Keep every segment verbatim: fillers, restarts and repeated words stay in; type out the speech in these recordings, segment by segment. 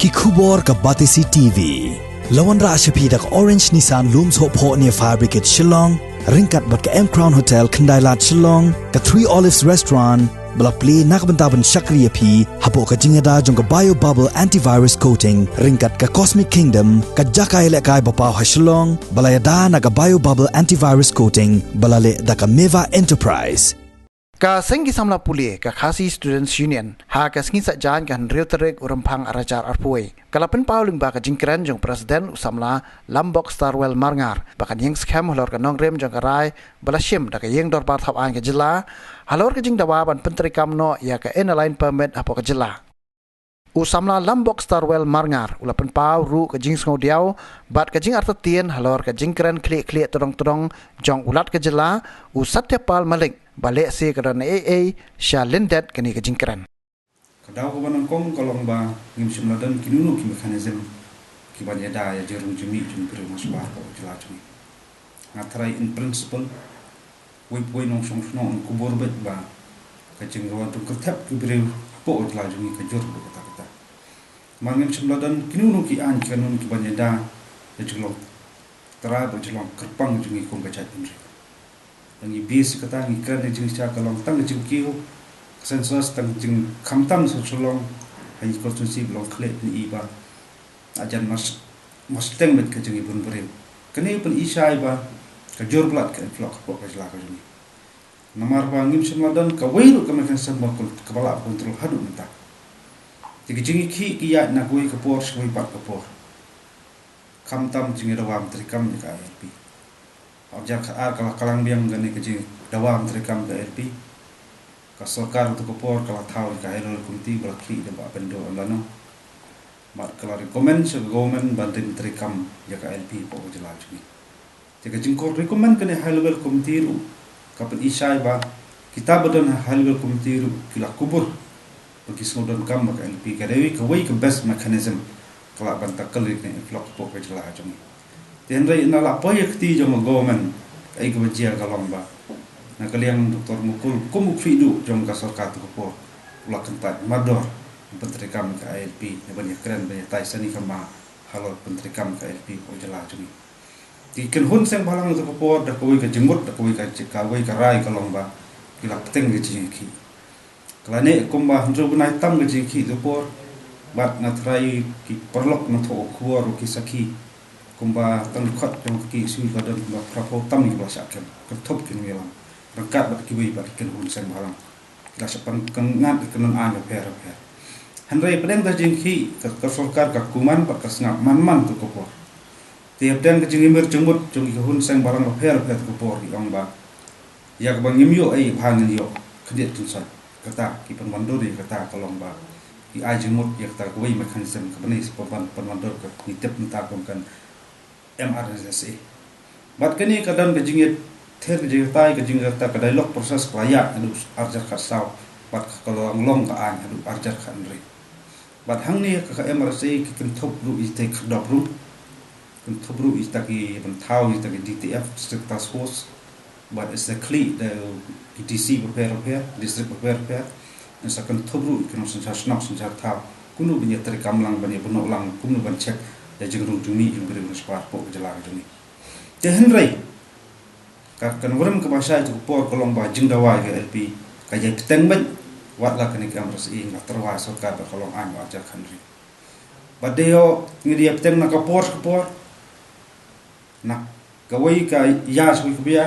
Ki khubor ka Batesi T V. La wanrah sha phi da ka Orange Nissan Lum Sohphoh near Fire Brigade Shillong, ryngkat bad ka M Crown Hotel Khyndai Lad Shillong, ka Three Olives Restaurant, ba la plie na ka bynta ban shakri ïa phi hapoh ka jingïada jong ka Bio Bubble Antivirus Coating, ryngkat ka Cosmic Kingdom, ka jaka ïalehkai ba paw ha Shillong, ba la ïada na ka Bio Bubble Antivirus Coating, ba la leh da ka Meva Enterprise. Ka seng ki samla pule, ka Khasi Students Union, ha ka sngi Saitjaiñ ka hynriew tarik u Rymphang arhajar arphew wei, ka la pynpaw lyngba ka jingkren jong u President u samla Lambok Starwell Marngar, ba kan ïeng skhem halor ka nongrim jong ka rai ba la shim da ka ïing dorbar thaw aiñ ka jylla, halor ka jingdawa ban pyntreikam noh ïa ka Inner Line Permit hapoh ka jylla. U samla Lambok Starwell Marngar u la pynpaw ruh ka jingsngewdiaw bad ka jingartatien halor ka jingkren khlieh khlieh tdong tdong jong u Lat ka jylla, u Satyapal Malik, ba lehse ka don eiei sha lyndet kane ka jingkren. Ka daw kaba nyngkong ka long ba ngim shym la don kino kino ki mechanism kiban ïada ïa ka jingrung jingmih jong ki briew mashwar hapoh ka jylla jong ngi. Nga tharai in principle, wei pa wei nongshong shnong un kubur beit ba ka jingwan jong kyrthep ki briew hapoh ka jylla jong ngi ka jur haduh katta katta. Namar ngim shym la don kino kino ki aiñ ki kanun kiban ïada ïa ka jinglong trai bad jinglong kyrpang jong ngi kum ka jaitbynriew. Ngi base ïa kata, ngi kren ïa ka jingshisha ka long tang ka jingkiew ka census, tang ka jing, khamtam sha Shillong ha ki constituency ba long khlieh pyni ba hajan mas, mas teng beit ka jingibun briew. Kane pynshai ba ka jur ba la ka influx hapoh ka jylla ka jong ngi. Namar ba ngim shym la don kawei ruh ka mechanism ba kon, kaba lah control haduh mynta. Te ki jingïakhih ki ïaid na kawei ka por sha kawei pat ka por. Khamtam jingïadawa ban treikam ïa ka I L P. Arhajar khatar ka la klang biang kane ka jingdawa ban treikam ïa ka I L P. Ka sorkar ha katu ka por ka la thaw ïa ka high level committee ba la khlieh da Bah Pendro Lamno. Bad ka la recommend sha ka government ban rim treikam ïa ka I L P hapoh ka jylla jong ngi. Te ka jingkor recommend kane high level committee ruh ka pynshai ba kita ba don ha high level committee ruh ki la kubur ba ki sngewdonkam ba ka I L P ka dei kawei ka best mechanism ka lah ban tackle ïa kane influx hapoh ka jylla jong ngi. Te hynrei na la poi ïa ka kti jong ka government, kaei kaba jia ka long ba na ka liang Doctor Mukul kum u khlieh duh jong ka sorkar ha katu ka por u la kyntait mardor ban pyntreikam ïa ka I L P, ban ïakren, ban ïatai sani kham bha halor pyntreikam ïa ka I L P hapoh ka jylla jong ngi. Te ki kynhun seng bhalang ha katu ka por da kawei ka jingmut, da kawei ka, kawei ka rai ka long ba ki la bteng ïa ka jingïakhih. Ka la neh kumba hynriew bnai tam ka jingïakhih ha katu ka por. Bad nga tharai ki paralok na thoh khubor ruh ki sakhi kumba tang dkhot jong ka K S U ka don kumba phraphew tam kiba la shah kem, kynthup ki nongïalam ryngkat bad kiwei pat ki kynhun seng bhalang. Ki la shah pynkynngad ïa ki nongaiñ bapher bapher. Hynrei pdeng ka jingïakhih ka, ka sorkar ka kuman bad ka sngap man man ha katu ka por. Te hapdeng ka jingmir jingmut jong ki kynhun seng bhalang bapher bapher ha katu ka por ki ong ba ïa kaba ngim ïoh ei bha ngin ïoh khyndiat khynsoit. Kata ki pynwandur ïa kata ka long ba ki ai jingmut ïa kata kawei mechanism kaba ngi sa pynwan, pynwandur ka ngi tip mynta kum ka M R S S A. Bad kane ka don ka jingïather ka jingïatai ka jingïatai ka dialogue process ka la ïaid haduh arhajar khatsaw bad ka la long ka aiñ haduh arhajar khathynriew. Bad hangne ka, ka M R S S A ki kynthup ruh ïa kita ki khyrdop rum, kynthup ruh ïa kita ki ban thaw ïa kita ki D T F, District Task Force. Bad sa khlieh da ki D C bapher bapher, district bapher bapher. Sa kynthup ruh ïa ki nongsynshar shnong synshar thaw kumno ban ïatreikam lang, ban ïabnoh lang, kumno ban check ïa ka jingrung jingmih jong ki briew na shabar hapoh ka jylla ka jong ngi. Te hynrei ka, ka nongrim kaba shai ha katu ka por ka long ba jingdawa ïa ka I L P ka ïai bteng beit, wat la kane ka M R S S A ka tyrwa sorkar ba ka long aiñ ba arhajar khathynriew. Bad dei ïoh ngi dei ïa bteng na ka por sha ka por, na kawei ka ïa sha kawei ka bia,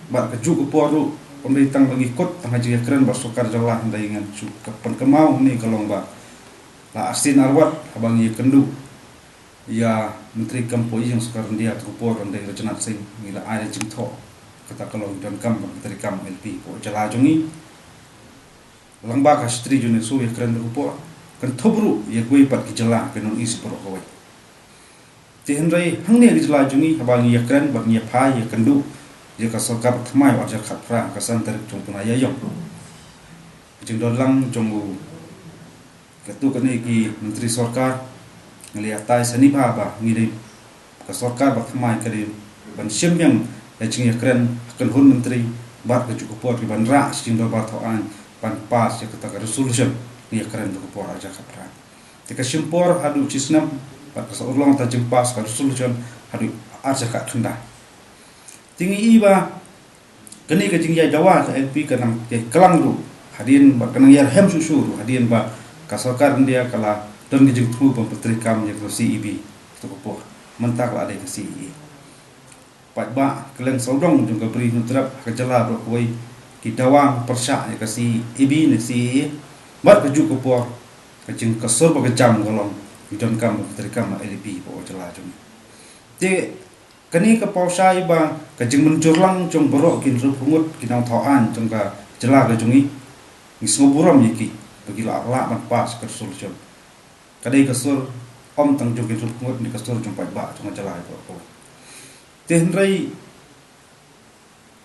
bad kajuh ka por ruh ym dei tang ba ngi kut tang ha jingïakren bad sorkar jylla, hynrei ngan shu ka pynkynmaw hangne ka long ba la arsien arwat haba ngi ïakynduh ïa Myntri kam poh ïing sorkar India ha katu ka por, hynrei Rajnath Singh, ngi la ai da jingthoh kata ka long donkam ban pyntreikam I L P hapoh jylla jong ngi. Lyngba ka Shri Junesu ïakren ha katu ka por, kynthup ruh ïa kiwei pat ki jylla ki North East baroh kawei. Te hynrei hangne ha ka jylla jong ngi haba ngi ïakren bad ngi ïaphai ïakynduh ïa ka sorkar thymmai arhajar khatphra, ka san tarik jong u bnai Ïaïong, ka jingdon lang jong u, katto katne ki myntri sorkar, ngi la ïatai sani bha ba ngi dei ka sorkar ba thymmai ka dei ban shim biang ïa ka jingïakren ha ka kynhun myntri bad kajuh ka por ki ban rah sha jingdorbar thaw aiñ ban pass ïa kata ka resolution ngi ïakren ha katu ka por arhajar khatphra. Te ka shim por haduh shi snem bad ka sa urlong ta jingpass ka resolution haduh ar hajar khatkhyndai. Te ngi i ba kane ka jingïai dawa ka I L P ka nang ïai klang ruh hadien ba ka nang ïai rhem shuh shuh ruh hadien ba ka sorkar India ka la don ka jingthmu ban pyntreikam ïa ka C A B. Kato ka por mynta ka la dei ka C A A. Paidbah kylleng sawdong jong ka Bri Hynñiewtrep ha ka jylla baroh kawei ki dawa pyrshah ïa ka C A B ne C A A. Bad kajuh ka por ka jing, ka sur bad ka jam ka long ngi donkam ban pyntreikam ha I L P hapoh ka jylla jong ngi. Te kane ka paw shai ba ka jingmynjur lang jong baroh ki hynriewphew ngut ki nongthaw aiñ jong ka jylla ka jong ngi, ngi sngewburom ïa ki ba ki la lah ban pass ka resolution. Ka dei ka sur ym tang jong ki hynriewphew ngut ne ka sur jong paidbah jong ka jylla baroh kawei. Te hynrei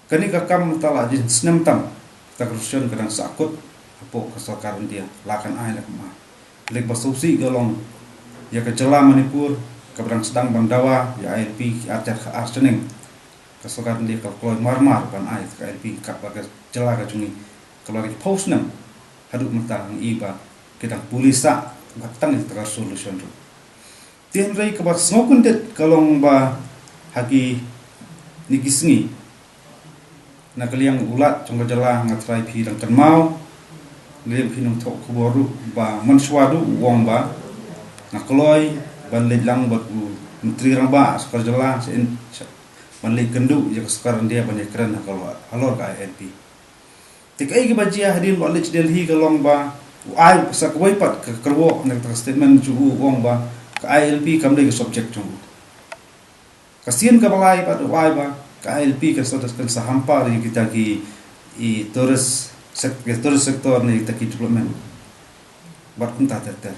kane ka kam mynta la jin snem tam, ta ka resolution ka dang sahkut hapoh ka sorkar India, la kan ai la kam ai. Leh ba sngewsih ka long ïa ka jylla Manipur kaba dang sdang ban dawa ïa I L P ki ar hajar khatar shaneng. Ka sorkar India ka la kloi mar mar ban ai ka I L P katba ka jylla ka jong ngi ka la ri phew snem haduh mynta ngi i ba ki dang pule sah ba tang ïa ka resolution ruh. Te hynrei kaba sngewkyndit ka long ba ha kine ki sngi na ka liang u Lat jong ka jylla, nga tharai phi dang kynmaw, na liang phi nongthoh khubor ruh ba mynshuwa ruh u ong ba nga kloi ban leit lang bad u Myntri Rangbah sorkar jylla sha in, sha, ban leit kynduh ïa ka sorkar India ban ïakren halor, halor ka I L P. Te kaei kaba jia hadien ba u leit sha Delhi ka long ba u ai sa kawei pat ka kyrwoh na kata ka statement jong u, u ong ba ka I L P kam dei ka subject jong u. Ka sien kaba lai pat u ai ba ka I L P kan sa, kan sa hamper ïa kita ki, i tourist sec-, ïa tourist sector ne kita ki development. Bad kumta ter ter.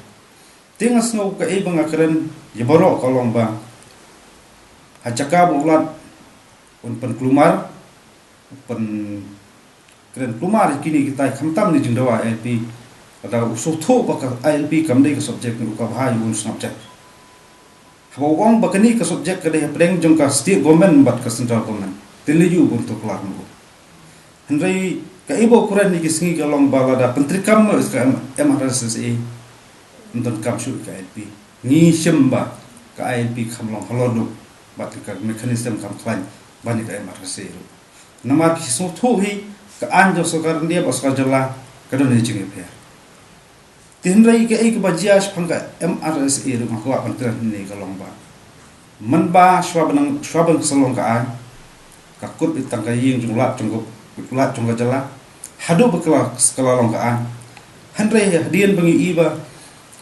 Te nga sngew kaei ba nga kren ïa baroh ka long ba ha jaka ba u Lat un pynkulmar, pynkren kulmar ïa kine kitai, khamtam ne jingdawa I L P. Lada u sngewthuh ba ka I L P kam dei ka subject ne u ka bha ïa u un sngap jait. Haba u ong ba kane ka subject ka dei hapdeng jong ka state government bad ka central government, te lei ïa u ban tuklar ma u. Hynrei kaei ba u kren ïa ki sngi ka long ba lada pyntreikam noh ïa ka M-, M R S S A, ym donkam shuh ïa ka I L P. Ngi shem ba ka I L P kam long halor duh bad ka mechanism kam khlaiñ ban ïa ka M R S S A ruh. Namar ki sngewthuh hi ka aiñ jong sorkar India bad sorkar jylla ka don ïa jingïapher. Te hynrei kaei kaba jia shaphang ka M R S S A ruh nga kwah ban kren hangne ka long ba mynba shuwa ban, shuwa ban sa long ka aiñ, ka kut ïa tang ka ïing jong u Lat jong ka, u Lat jong ka jylla haduh ba ka la, ka la long ka aiñ. Hynrei hadien ba ngi i ba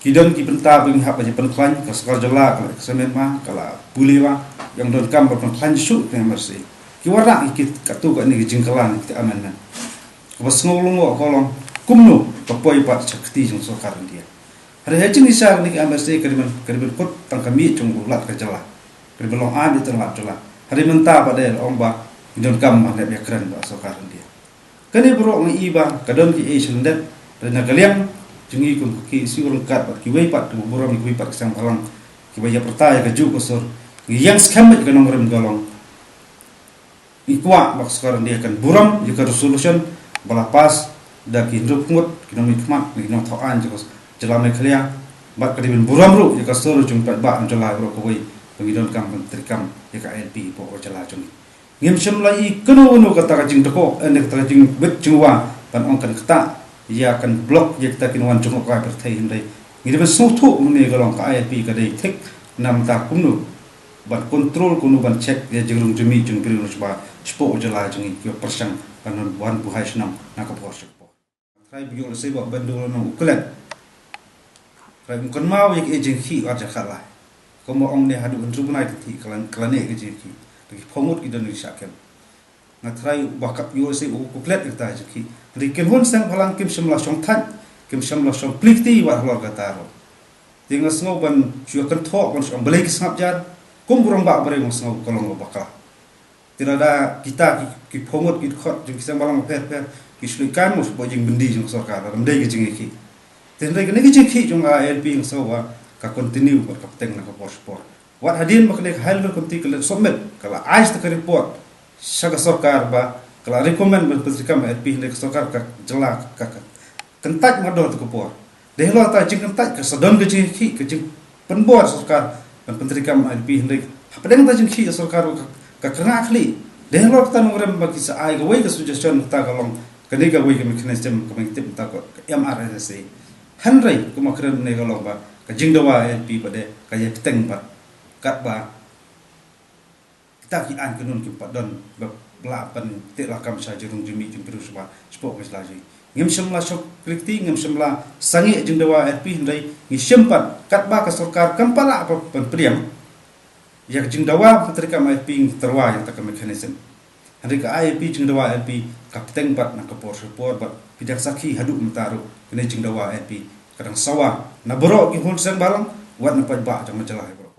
ki don ki bynta ba ngi hap ban ïa pynkhlaiñ, ka sorkar jylla ka la examine ma, ka la pule ma, ïa nga donkam ban pynkhlaiñ shuh ka M R S S A. Ki wanrah ïa ki katto katne ki jingkylla ne kita amendment. Kaba sngew lyngngoh ka long kumno ka poi pat sha kti jong sorkar India. Hynrei ha jingshisha kane ka M R S S A ka dei ban, ka dei ban kut tang ka miej jong u Lat ka jylla. Ka dei ban long aiñ ïa u Lat jylla. Hynrei mynta ba dei la ong ba ngi donkam ban ïakren bad sorkar India. Kane baroh nga i ba ka don kiei sha lyndet, hynrei na ka liang jong ngi kum ka K S U ryngkat bad kiwei pat kiba burom, kiwei pat ki seng bhalang kiba ïa pyrta ïa kajuh ka sur, ngi ïeng skhem beit ka nongrim ka long, ngi kwah ba ka sorkar India kan burom ïa ka resolution ba la pass da ki hynriewphew ngut ki nongmihkhmat ne ki nongthaw aiñ jong ka jylla Meghalaya. Bad ka dei ban burom ruh ïa ka sur jong paidbah jong jylla baroh kawei ba ngi donkam ban treikam ïa ka I L P hapoh ka jylla jong ngi. Ngim shym la i kano kano kata ka jingdkhoh, eh, kata ka jingbit jingwa ban ong kan ktah ïa, kan block ïa kita ki nongwan jngohkai pyrthei, hynrei ngi dei ban sngewthuh mynne ka long ka I L P ka dei thik namar kumno ban control, kumno ban check ïa jingrung jingmih jong ki briew shapoh ka jylla jong ngi kiba pyrshang ban wan buhai shnong na ka por sha ka por. Trai ba ïoh lehse ba ban dei u nongklet. Trai ba kynmaw ïa ka jingkhih ar hajar khatlai. Kumba ong ne haduh hynriew bnai ka thih ka la, ka la neh ka jingkhih. Ki phew ngut ki don ki shah kem. Nga trai ba kat ïoh lehse u klet ïa kata jingkhih. Hynrei ki hun seng bhalang kim shym la shong thait, kim shym la shong plie kti wat halor kata ruh. Te nga sngew ban shu kynthoh ban shu ong balei ki sngap jar. Kum u rangbah briew nga sngew ka long kaba bakla. Te lada kita ki, ki phew ngut ki dkhot jong ki seng bhalang bapher bapher ki shu leit kai mo shapoh jingbyndi jong ka sorkar, lada ym dei ka jingïakhih. Te hynrei kane ka jingkhih jong ka I L P nga sngew ba ka continue bad ka bteng na ka por sha por. Wat hadien ba kane ka high level committee ka la submit, ka la ai sa ka report sha ka sorkar ba ka la recommend ban pyntreikam I L P, hynrei ka sorkar ka jylla ka, ka kyntait mardor ta ka por. Dei halor kata jingkyntait ka sa don ka jingkhih, ka jingpynbor sorkar ban pyntreikam ILP, hynrei hapdeng kata jingkhih sorkar ka, ka kyrngah khlieh. Dei halor kata nongrim ba ki sa ai kawei ka suggestion, kata ka long kane kawei ka mechanism kaba ngi tip mynta ka, ka M R S S A. Hynrei kumba kren ne ka long ba ka jingdawa ILP pat de ka ïai bteng pat katba kita ki aiñ kynhun kim pat don ba lah ban teh lakam sha jingrung jingmih jingpyrshah shapoh ka jylla jong ngi. Ngim shym la shong kyrti, ngim shym la sangeh jingdawa ILP, hynrei ngi shim pat katba ka sorkar kam pat lah ban pdiang ïa ka jingdawa pyntreikam ILP, ngi tyrwa ïa kata ka mechanism. Hynrei ka ILP, jingdawa ILP ka bteng pat na ka por sha ka por, bad phi dang sakhi haduh mynta ruh kane jingdawa ILP ka dang sawa na baroh ki hall seng bhalang, wat na paidbah jong ka jylla hi baroh.